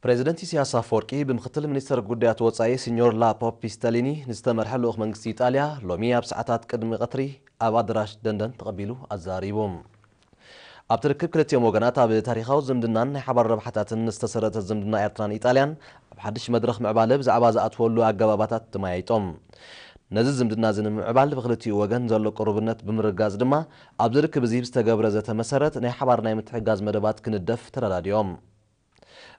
ፕሬዚደንት ኢሳያስ ኣፈወርቂ ብምክትል ሚኒስተር ጉዳያት ወጻኢ ሲኞር ላፖ ፒስተሊኒ ንዝተመርሐ ልኡኽ መንግስቲ ኢጣልያ ሎሚ ኣብ ሰዓታት ቅድሚ ቀትሪ ኣብ ኣደራሽ ደንደን ተቐቢሉ ኣዛሪቡ። ኣብቲ ርክብ ክልቲኦም ወገናት ኣብ ታሪኻዊ ዝምድናን ናይ ሓባር ረብሓታትን ዝተሰረተ ዝምድና ኤርትራን ኢጣልያን ኣብ ሓድሽ መድረኽ ምዕባለ ብዛዕባ ዝኣትወሉ ኣገባባታት ተመያይጦም። ነዚ ዝምድና እዚ ንምምዕባል ብክልቲኡ ወገን ዘሎ ቅሩብነት ብምርጋጽ ድማ ኣብዚ ርክብ እዚ ብዝተገብረ ዘተ መሰረት ናይ ሓባር ናይ ምትሕጋዝ መደባት ክንደፍ ተረዳዲኦም።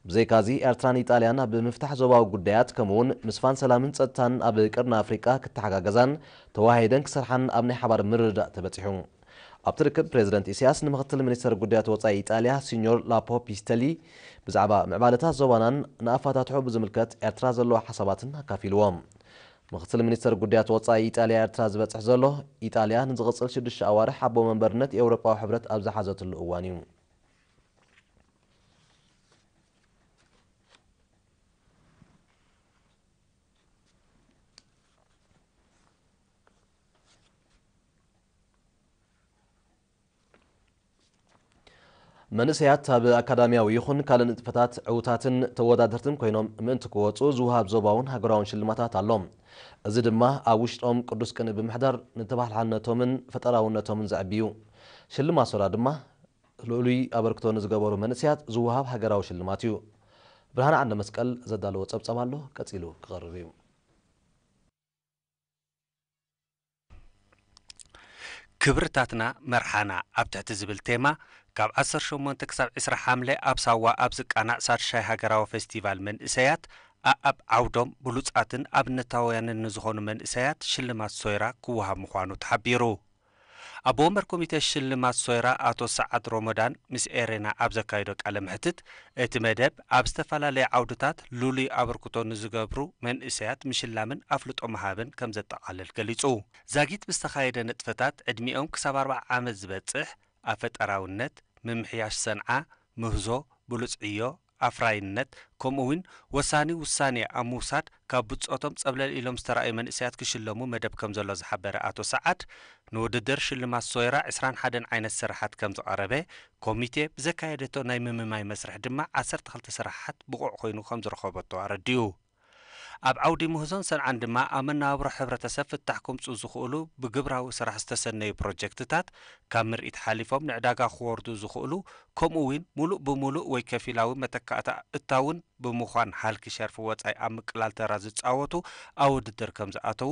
ብዘይካዚ ኤርትራን ኢጣልያን ኣብ ምፍታሕ ዞባዊ ጉዳያት ከምኡውን ምስፋን ሰላምን ጸጥታን ኣብ ቅርኒ ኣፍሪቃ ክተሓጋገዛን ተዋሂደን ክሰርሓን ኣብ ናይ ሓባር ምርድዳእ ተበጺሑ። ኣብቲ ርክብ ፕሬዚደንት ኢሳያስ ንምክትል ሚኒስተር ጉዳያት ወጻኢ ኢጣልያ ሲኞር ላፖ ፒስተሊ ብዛዕባ ምዕባለታት ዞባናን ንኣፋታትሖ ብዝምልከት ኤርትራ ዘለዋ ሓሳባትን ኣካፊልዎም። ምክትል ሚኒስተር ጉዳያት ወጻኢ ኢጣልያ ኤርትራ ዝበጽሕ ዘሎ ኢጣልያ ንዝቕጽል ሽዱሽተ ኣዋርሕ ኣቦ መንበርነት ኤውሮጳዊ ሕብረት ኣብ ዝሓዘትሉ እዋን እዩ። መንእሰያት ኣብ ኣካዳሚያዊ ይኹን ካልእ ንጥፈታት ዕዉታትን ተወዳደርትን ኮይኖም ምእንቲ ክወጹ ዝወሃብ ዞባውን ሃገራውን ሽልማታት ኣሎ። እዚ ድማ ኣብ ውሽጦም ቅዱስ ቅንኢ ብምሕዳር ንተባህልሓነቶምን ፈጠራውነቶምን ዘዕቢ እዩ። ሽልማት ሶራ ድማ ልኡሉይ ኣበርክቶ ንዝገበሩ መንእሰያት ዝወሃብ ሃገራዊ ሽልማት እዩ። ብርሃን ዓንደ መስቀል ዘዳለዎ ጸብጻብ ኣሎ፣ ቀጺሉ ክቐርብ እዩ። ክብርታትና መርሓና ኣብ ትሕቲ ዝብል ቴማ ካብ ዓሰርተ ሸሞንተ ክሳብ ዕስራ ሓምለ ኣብ ሳዋ ኣብ ዝቃናዕ ሳድሻይ ሃገራዊ ፌስቲቫል መንእሰያት ኣኣብ ዓውዶም ብሉጻትን ኣብነታውያንን ንዝኾኑ መንእሰያት ሽልማት ሶይራ ክወሃብ ምዃኑ ተሓቢሩ። ኣቦ ወንበር ኮሚቴ ሽልማት ሶይራ ኣቶ ሰዓድ ሮሞዳን ምስ ኤሬና ኣብ ዘካየዶ ቃለ መሕትት፣ እቲ መደብ ኣብ ዝተፈላለየ ዓውድታት ልሉይ ኣበርክቶ ንዝገብሩ መንእሰያት ምሽላምን ኣፍልጦ ምሃብን ከም ዘጠቓልል ገሊጹ። ዛጊት ብዝተኻየደ ንጥፈታት ዕድሚኦም ክሳብ ኣርብዓ ዓመት ዝበጽሕ ኣብ ፈጠራውነት፣ ምምሕያሽ ሰንዓ፣ ምህዞ፣ ብሉጽ ዕዮ፣ ኣፍራይነት፣ ከምኡ እውን ወሳኒ ውሳኔ ኣብ ምውሳድ ካብ ብጾቶም ጸብለል ኢሎም ዝተራእዩ መንእሰያት ክሽለሙ መደብ ከም ዘሎ ዝሓበረ ኣቶ ሰዓድ፣ ንውድድር ሽልማት ሶይራ ዕስራን ሓደን ዓይነት ስራሓት ከም ዝቐረበ፣ ኮሚቴ ብዘካየደቶ ናይ ምምማይ መስርሕ ድማ ዓሰርተ ክልተ ስራሓት ብቑዕ ኮይኑ ከም ዝረኸበቶ ኣረዲኡ። ኣብ ዓውዲ ምህዞን ሰንዓን ድማ ኣብ መነባብሮ ሕብረተሰብ ፍታሕ ከምጽኡ ዝኽእሉ ብግብራዊ ስራሕ ዝተሰነዩ ፕሮጀክትታት ካብ ምርኢት ሓሊፎም ንዕዳጋ ክወርዱ ዝኽእሉ፣ ከምኡ እውን ሙሉእ ብሙሉእ ወይ ከፊላዊ መተካእታ እታውን ብምዃን ሃልኪ ሸርፊ ወጻኢ ኣብ ምቅላል ተራ ዝጻወቱ ኣብ ውድድር ከም ዝኣተዉ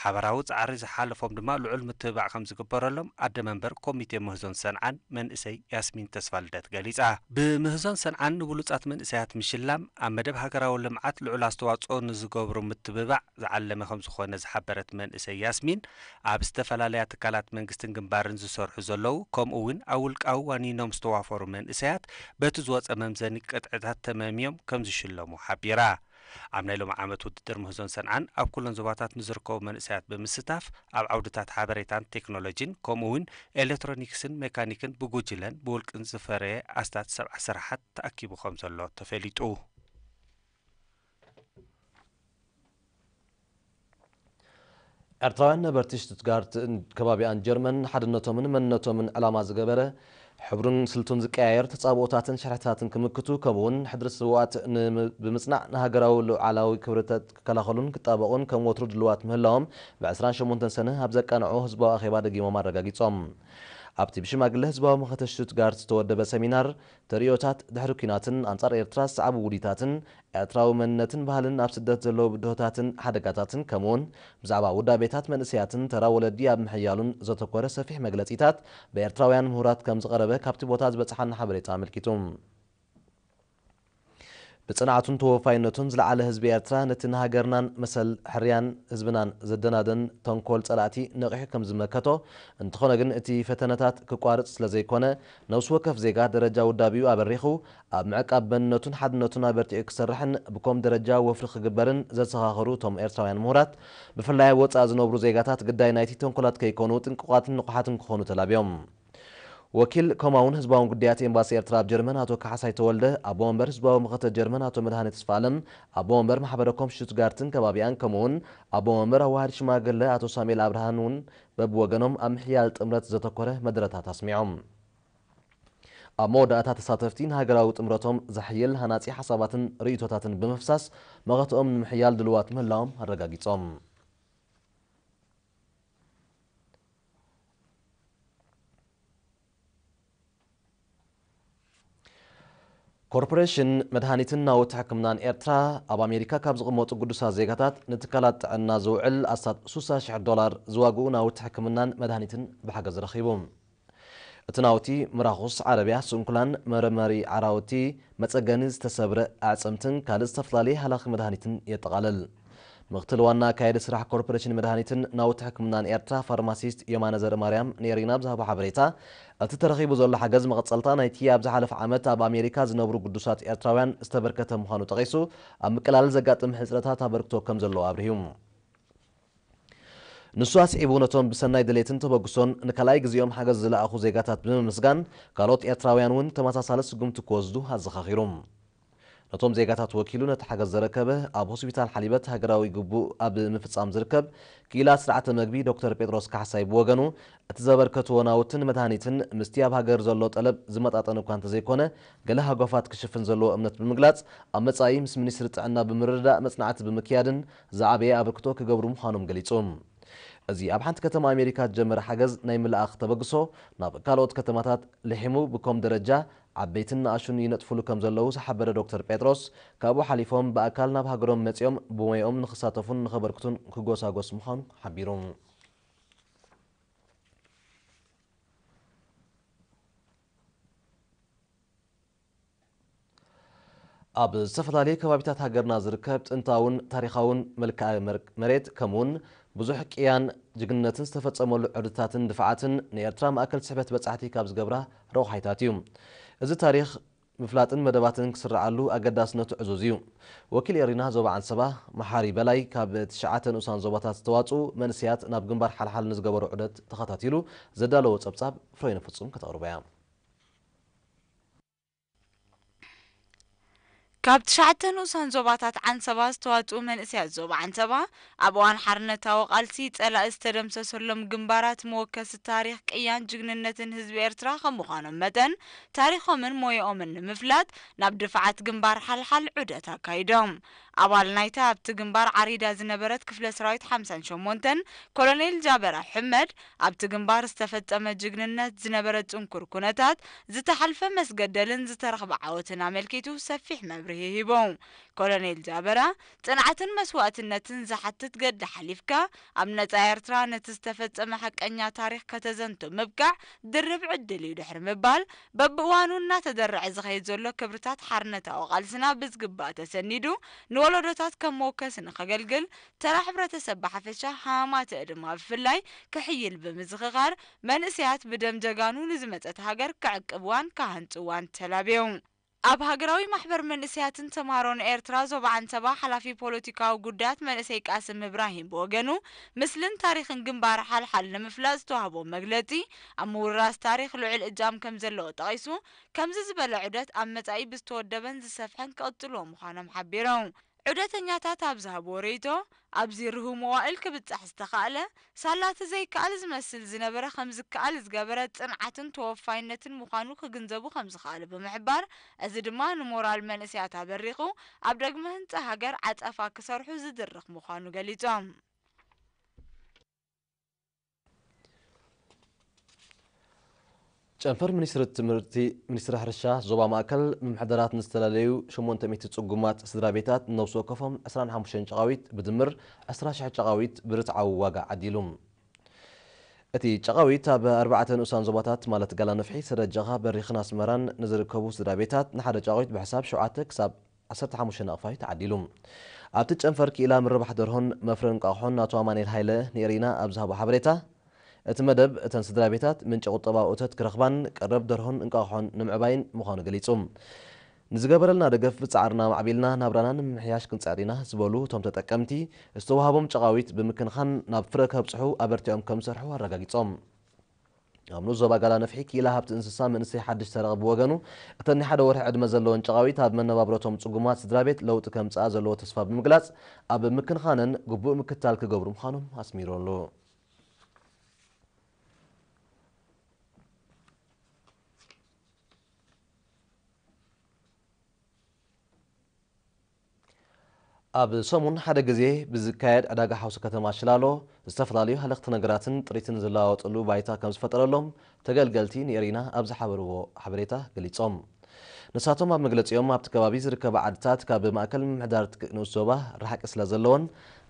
ሓበራዊ ጻዕሪ ዝሓለፎም ድማ ልዑል ምትብባዕ ከም ዝግበረሎም ኣደ መንበር ኮሚቴ ምህዞን ሰንዓን መንእሰይ ያስሚን ተስፋልደት ገሊጻ። ብምህዞን ሰንዓን ንብሉጻት መንእሰያት ምሽላም ኣብ መደብ ሃገራዊ ልምዓት ልዑል ኣስተዋጽኦ ንዝገብሩ ምትብባዕ ዝዓለመ ከም ዝኾነ ዝሓበረት መንእሰይ ያስሚን፣ ኣብ ዝተፈላለያ ትካላት መንግስትን ግንባርን ዝሰርሑ ዘለዉ ከምኡ እውን ኣብ ውልቃዊ ዋኒኖም ዝተዋፈሩ መንእሰያት በቲ ዝወጸ መምዘኒ ቅጥዕታት ተመምዮም ከም ዝሽለሙ ሓቢራ። ኣብ ናይ ሎሚ ዓመት ውድድር ምህዞን ሰንዓን ኣብ ኩለን ዞባታት ንዝርከቡ መንእሰያት ብምስታፍ ኣብ ዓውድታት ሓበሬታን ቴክኖሎጂን ከምኡ እውን ኤሌክትሮኒክስን ሜካኒክን ብጉጅለን ብውልቅን ዝፈረየ ኣስታት ሰብዓ ስራሓት ተኣኪቡ ከም ዘሎ ተፈሊጡ። ኤርትራውያን ነበርቲ ሽቱትጋርትን ከባቢኣን ጀርመን ሓድነቶምን መንነቶምን ዕላማ ዝገበረ ሕብሩን ስልቱን ዝቀያየር ተጻብኦታትን ሽርሕታትን ክምክቱ ከምኡውን ሕድሪ ስውኣት ን- ብምጽናዕ ንሃገራዊ ሉዓላዊ ክብርታት ክከላኸሉን ክጣበቑን ከም ወትሩ ድልዋት ምህላዎም ብ ዕስራን ሸሞንተን ሰነ ኣብ ዘቃንዑ ህዝባዊ ኣኼባ ደጊሞም ኣረጋጊጾም። ኣብቲ ብሽማግለ ህዝባዊ መኸተ ሽቱትጋርት ዝተወደበ ሰሚናር ተርእዮታት ድሕሪ ኲናትን ኣንጻር ኤርትራ ዝሰዓቡ ውዲታትን ኤርትራዊ መንነትን ባህልን ኣብ ስደት ዘለዉ ብድሆታትን ሓደጋታትን ከምኡውን ብዛዕባ ውዳቤታት መንእሰያትን ተራ ወለዲ ኣብ ምሕያሉን ዘተኮረ ሰፊሕ መግለጺታት ብኤርትራውያን ምሁራት ከም ዝቐረበ ካብቲ ቦታ ዝበጽሓና ሓበሬታ ኣመልኪቱ። ብጽንዓቱን ተወፋይነቱን ዝለዓለ ህዝቢ ኤርትራ ነቲ ንሃገርናን መሰል ሕርያን ህዝብናን ዘደናደን ተንኮል ጸላእቲ ነቒሑ ከም ዝመከቶ፣ እንተኾነ ግን እቲ ፈተነታት ክቋርጽ ስለ ዘይኮነ፣ ነፍሲ ወከፍ ዜጋ ደረጃ ውዳቤኡ ኣበሪኹ ኣብ ምዕቃብ መንነቱን ሓድነቱን ኣበርቲዑ ክሰርሕን ብኮም ደረጃ ወፍሪ ክግበርን ዘዘኻኸሩ እቶም ኤርትራውያን ምሁራት፣ ብፍላይ ኣብ ወጻኢ ዝነብሩ ዜጋታት ግዳይ ናይቲ ተንኮላት ከይኮኑ ጥንቁቓትን ንቑሓትን ክኾኑ ተላብዮም። ወኪል ኮማውን ህዝባውን ጉዳያት ኤምባሲ ኤርትራ ኣብ ጀርመን ኣቶ ካሕሳይ ተወልደ፣ ኣቦ ወንበር ህዝባዊ መኸተ ጀርመን ኣቶ መድሃኔ ተስፋኣለም፣ ኣቦ ወንበር ማሕበረ ኮም ሽቱትጋርትን ከባቢኣን ከምኡውን ኣቦ ወንበር ኣዋሃዲ ሽማግለ ኣቶ ሳሙኤል ኣብርሃን እውን በብወገኖም ኣብ ምሕያል ጥምረት ዘተኮረ መደረታት ኣስሚዖም። ኣብ መወዳእታ ተሳተፍቲ ንሃገራዊ ጥምረቶም ዘሕይል ሃናጺ ሓሳባትን ርእይቶታትን ብምፍሳስ መኸትኦም ንምሕያል ድልዋት ምህላዎም ኣረጋጊጾም። ኮርፖሬሽን መድሃኒትን ናውቲ ሕክምናን ኤርትራ ኣብ ኣሜሪካ ካብ ዝቕመጡ ግዱሳት ዜጋታት ንትካላት ጥዕና ዝውዕል ኣስታት ሱሳ ሽሕ ዶላር ዝዋግኡ ናውቲ ሕክምናን መድሃኒትን ብሓገዝ ረኺቡ። እቲ ናውቲ ምራኹስ፣ ዓረብያ፣ ስንኩላን፣ መረመሪ ዓራውቲ፣ መጸገኒ ዝተሰብረ ኣዕጽምትን ካልእ ዝተፈላለየ ሃላኺ መድሃኒትን የጠቓልል። ምክትል ዋና ኣካያዲ ስራሕ ኮርፖሬሽን መድሃኒትን ናውቲ ሕክምናን ኤርትራ ፋርማሲስት የማነ ዘርእማርያም ንኤሪና ኣብ ዝሃቦ ሓበሬታ፣ እቲ ተረኺቡ ዘሎ ሓገዝ መቐጸልታ ናይቲ ኣብ ዝሓለፈ ዓመት ኣብ ኣሜሪካ ዝነብሩ ግዱሳት ኤርትራውያን ዝተበርከተ ምዃኑ ጠቒሱ፣ ኣብ ምቅላል ዘጋጥም ሕጽረታት ኣበርክቶ ከም ዘለዎ ኣብሪሁ። ንሱ ኣስዒቡ፣ ነቶም ብሰናይ ድሌትን ተበግሶን ንካልኣይ ግዜኦም ሓገዝ ዝለኣኹ ዜጋታት ብምምስጋን፣ ካልኦት ኤርትራውያን እውን ተመሳሳሊ ስጉምቲ ክወስዱ ኣዘኻኺሩ። ነቶም ዜጋታት ወኪሉ ነቲ ሓገዝ ዘረከበ ኣብ ሆስፒታል ሓሊበት ሃገራዊ ግቡእ ኣብ ምፍጻም ዝርከብ ክኢላ ስርዓተ መግቢ ዶክተር ጴጥሮስ ካሕሳይ ብወገኑ፣ እቲ ዘበርከትዎ ናውትን መድሃኒትን ምስቲ ኣብ ሃገር ዘሎ ጠለብ ዝመጣጠን እኳ እንተዘይኮነ፣ ገለ ሃጓፋት ክሽፍን ዘለዎ እምነት ብምግላጽ፣ ኣብ መጻኢ ምስ ሚኒስትሪ ጥዕና ብምርድዳእ መጽናዕቲ ብምክያድን ዝዓበየ ኣበርክቶ ክገብሩ ምዃኖም ገሊጹ። እዚ ኣብ ሓንቲ ከተማ ኣሜሪካ ዝጀመረ ሓገዝ ናይ ምልኣኽ ተበግሶ ናብ ካልኦት ከተማታት ልሒሙ ብኮም ደረጃ ዓበይትን ንኣሹን ይነጥፉሉ ከም ዘለዉ ዝሓበረ ዶክተር ጴጥሮስ፣ ካብኡ ሓሊፎም ብኣካል ናብ ሃገሮም መጺኦም ብሞያኦም ንኽሳተፉን ንኸበርክቱን ክጎሳጎስ ምዃኑ ሓቢሩ። ኣብ ዝተፈላለዩ ከባቢታት ሃገርና ዝርከብ ጥንታውን ታሪኻውን መልክዓ መር-፣ መሬት፣ ከምኡውን ብዙሕ ቅያን ጅግንነትን ዝተፈጸመሉ ዕርድታትን ድፋዓትን ንኤርትራ ማእከል ስሕበት በጻሕቲ ካብ ዝገብራ ረቑሓይታት እዩ። እዚ ታሪኽ ምፍላጥን መደባትን ክስርዓሉ ኣገዳስነቱ ዕዙዝ እዩ። ወኪል ኤሪና ዞባ ዓንሰባ መሓሪ በላይ፣ ካብ ትሽዓተ ንኡሳን ዞባታት ዝተዋጽኡ መንእሰያት ናብ ግንባር ሓልሓል ንዝገበሮ ዑደት ተኸታቲሉ ዘዳለዎ ጸብጻብ ፍሬነ ፍጹም ከተቕርቦ እያ። ካብ ትሽዓተ ንኡሳን ዞባታት ዓንሰባ ዝተዋጽኡ መንእሰያት ዞባ ዓንሰባ፣ ኣብ እዋን ሓርነታዊ ቃልሲ ጸላኢ ዝተደምሰሰሎም ግንባራት መወከሲ ታሪኽ ቅያን ጅግንነትን ህዝቢ ኤርትራ ከም ምዃኖም መጠን፣ ታሪኾምን ሞያኦምን ንምፍላጥ ናብ ድፋዓት ግንባር ሓልሓል ዑደት ኣካይዶም። ኣባል ናይታ ኣብቲ ግንባር ዓሪዳ ዝነበረት ክፍለ ሰራዊት ሓምሳን ሸሞንተን ኮሎኔል ጃበራ ሕመድ፣ ኣብቲ ግንባር ዝተፈጸመ ጅግንነት፣ ዝነበረ ጽንኩር ኩነታት፣ ዝተሓልፈ መስገደልን ዝተረኽበ ዓወትን ኣመልኪቱ ሰፊሕ መብርሂ ሂቡ። ኮሎኔል ጃበራ፣ ጽንዓትን መስዋእትነትን ዝሓትት ገድሊ ሓሊፍካ፣ ኣብ ነጻ ኤርትራ ነቲ ዝተፈጸመ ሓቀኛ ታሪኽ ከተዘንቱ ምብቃዕ ድርብ ዕድል እዩ ድሕሪ ምባል፣ በብእዋኑ እናተደርዐ ዝኸይድ ዘሎ ክብርታት ሓርነታዊ ቃልስና ብዝግባእ ተሰኒዱ ንወለዶታት ከም መወከሲ ንኸገልግል፣ ተራ ሕብረተሰብ ብሓፈሻ፣ ሃማመተ ድማ ብፍላይ ክሕይል ብምዝኽኻር፣ መንእሰያት ብደም ጀጋኑ ንዝመጸት ሃገር ክዕቅብዋን ክሃንጽዋን ተላብዮም። ኣብ ሃገራዊ ማሕበር መንእሰያትን ተምሃሮን ኤርትራ ዞባ ዓንሰባ ሓላፊ ፖለቲካዊ ጉዳያት መንእሰይ ቃስም እብራሂም ብወገኑ፣ ምስልን ታሪኽን ግንባር ሓልሓል ንምፍላጥ ዝተዋህቦ መግለጺ፣ ኣብ ምውርራስ ታሪኽ ልዑል እጃም ከም ዘለዎ ጠቒሱ፣ ከምዚ ዝበለ ዑደት ኣብ መጻኢ ብዝተወደበን ዝሰፍሐን ክቕጽልዎ ምዃኖም ሓቢሮም። ዑደተኛታት ኣብ ዝሃብዎ ርእይቶ፣ ኣብዚ ርሁው መዋእል ክብጻሕ ዝተኻእለ፣ ሳላ እቲ ዘይከኣል ዝመስል ዝነበረ ከም ዝከኣል ዝገበረ ጽንዓትን ተወፋይነትን ምዃኑ ክግንዘቡ ከም ዝኸኣሉ ብምሕባር፣ እዚ ድማ ንሞራል መንእሰያት ኣበሪቑ፣ ኣብ ዳግመ ህንጻ ሃገር ዓጸፋ ክሰርሑ ዝድርኽ ምዃኑ ገሊጾም። ጨንፈር ሚኒስትሪ ትምህርቲ፣ ሚኒስትሪ ሕርሻ ዞባ ማእከል፣ ምምሕዳራት ንዝተላለዩ ሸሞንተ ሚእቲ ጽጉማት ስድራ ቤታት ነብሲ ወከፎም ዕስራን ሓሙሽተን ጨቓዊት፣ ብድምር ዕስራ ሽሕ ጨቓዊት ብርትዓዊ ዋጋ ዓዲሉ። እቲ ጨቓዊት ኣብ ኣርባዕተ ንኡሳን ዞባታት፣ ማለት ጋላ ነፍሒ፣ ሰደት ጀኻ፣ በሪኽን ኣስመራን ንዝርከቡ ስድራ ቤታት ንሓደ ጨቓዊት ብሕሳብ ሸውዓተ ክሳብ ዓሰርተ ሓሙሽተ ናቕፋ እዩ ተዓዲሉ። ኣብቲ ጨንፈር ክኢላ ምርባሕ ደርሆን መፍረ እንቋቑሖን ኣቶ ኣማኑኤል ሃይለ ንኤሪና ኣብ ዝሃቦ ሓበሬታ፣ እቲ መደብ እተን ስድራ ቤታት ምንጪ ቁጠባዊ እቶት ክረኽባን ቀረብ ደርሆን እንቋቑሖን ንምዕባይን ምዃኑ ገሊጹ። ንዝገበረልና ደገፍ ብጻዕርና ማዕቢልና ናብራና ንምምሕያሽ ክንጽዕር ኢና ዝበሉ እቶም ተጠቀምቲ፣ ዝተዋህቦም ጨቓዊት ብምክንኻን ናብ ፍረ ከብጽሑ ኣበርቲዖም ከም ዝሰርሑ ኣረጋጊጾም። ኣብ ንኡስ ዞባ ጋላ ነፍሒ ክኢላ ሃብቲ እንስሳ መንእሰይ ሓድሽ ተረቕ ብወገኑ፣ እተን ናይ ሓደ ወርሒ ዕድመ ዘለወን ጨቓዊት ኣብ መነባብሮቶም ጽጉማት ስድራ ቤት ለውጢ ከምጽኣ ዘለዎ ተስፋ ብምግላጽ፣ ኣብ ምክንኻነን ግቡእ ምክትታል ክገብሩ ምዃኖም ኣስሚሩ ኣሎ። ኣብ ሰሙን ሓደ ግዜ ብዝካየድ ዕዳጋ ሓውሲ ከተማ ሽላሎ ዝተፈላለዩ ሃለኽቲ ነገራትን ጥሪትን ዝለዋወጥሉ ባይታ ከም ዝፈጠረሎም ተገልገልቲ ንኤሪና ኣብ ዝሓበርዎ ሓበሬታ ገሊጾም። ንሳቶም ኣብ መግለጺኦም ኣብቲ ከባቢ ዝርከባ ዓድታት ካብ ማእከል ምምሕዳር ትክ-፣ ንኡስ ዞባ ርሓቂ ስለ ዘለዎን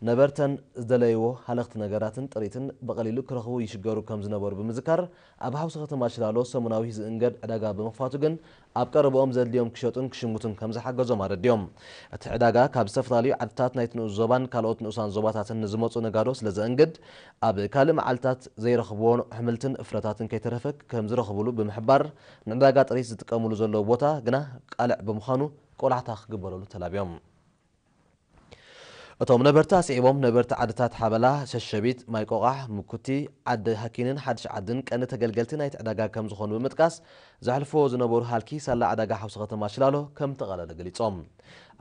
ነበርተን ዝደለይዎ ሃለኽቲ ነገራትን ጥሪትን ብቐሊሉ ክረኽቡ ይሽገሩ ከም ዝነበሩ ብምዝካር ኣብ ሓውሲ ከተማ ሽላሎ ሰሙናዊ ዝእንገድ ዕዳጋ ብምኽፋቱ ግን ኣብ ቀረብኦም ዘድልዮም ክሸጡን ክሽምቱን ከም ዝሓገዞም ኣረድዮም። እቲ ዕዳጋ ካብ ዝተፈላለዩ ዓድታት ናይቲ ንኡስ ዞባን ካልኦት ንኡሳን ዞባታትን ንዝመጹ ነጋዶ ስለ ዘእንግድ ኣብ ካልእ መዓልታት ዘይረኽብዎ ኣሕምልትን ፍረታትን ከይተረፈ ከም ዝረኽብሉ ብምሕባር ንዕዳጋ ጥሪት ዝጥቀምሉ ዘለዉ ቦታ ግና ቃልዕ ብምዃኑ ቆላሕታ ክግበረሉ ተላብዮም። እቶም ነበርቲ ኣስዒቦም ነበርቲ ዓድታት ሓበላ፣ ሸሸቢት፣ ማይ ቆቓሕ፣ ምኩቲ፣ ዓዲ ሃኪንን ሓድሽ ዓድን ቀንዲ ተገልገልቲ ናይቲ ዕዳጋ ከም ዝኾኑ ብምጥቃስ ዘሕልፍዎ ዝነበሩ ሃልኪ ሳላ ዕዳጋ ሓውሲ ከተማ ሽላሎ ከም ተቓለለ ገሊጾም።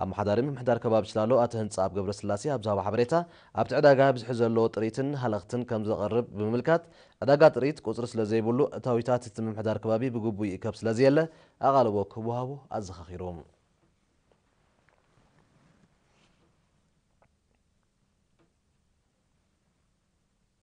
ኣመሓዳሪ ምምሕዳር ከባቢ ሽላሎ ኣቶ ህንጻ ኣብ ገብረስላሴ ኣብ ዝሃቦ ሓበሬታ ኣብቲ ዕዳጋ ብዝሒ ዘለዎ ጥሪትን ሃለኽትን ከም ዘቐርብ ብምምልካት ዕዳጋ ጥሪት ቁጽሪ ስለ ዘይብሉ እታዊታት እቲ ምምሕዳር ከባቢ ብግቡእ ይእከብ ስለ ዘየለ ኣቓልቦ ክወሃቦ ኣዘኻኺሩ።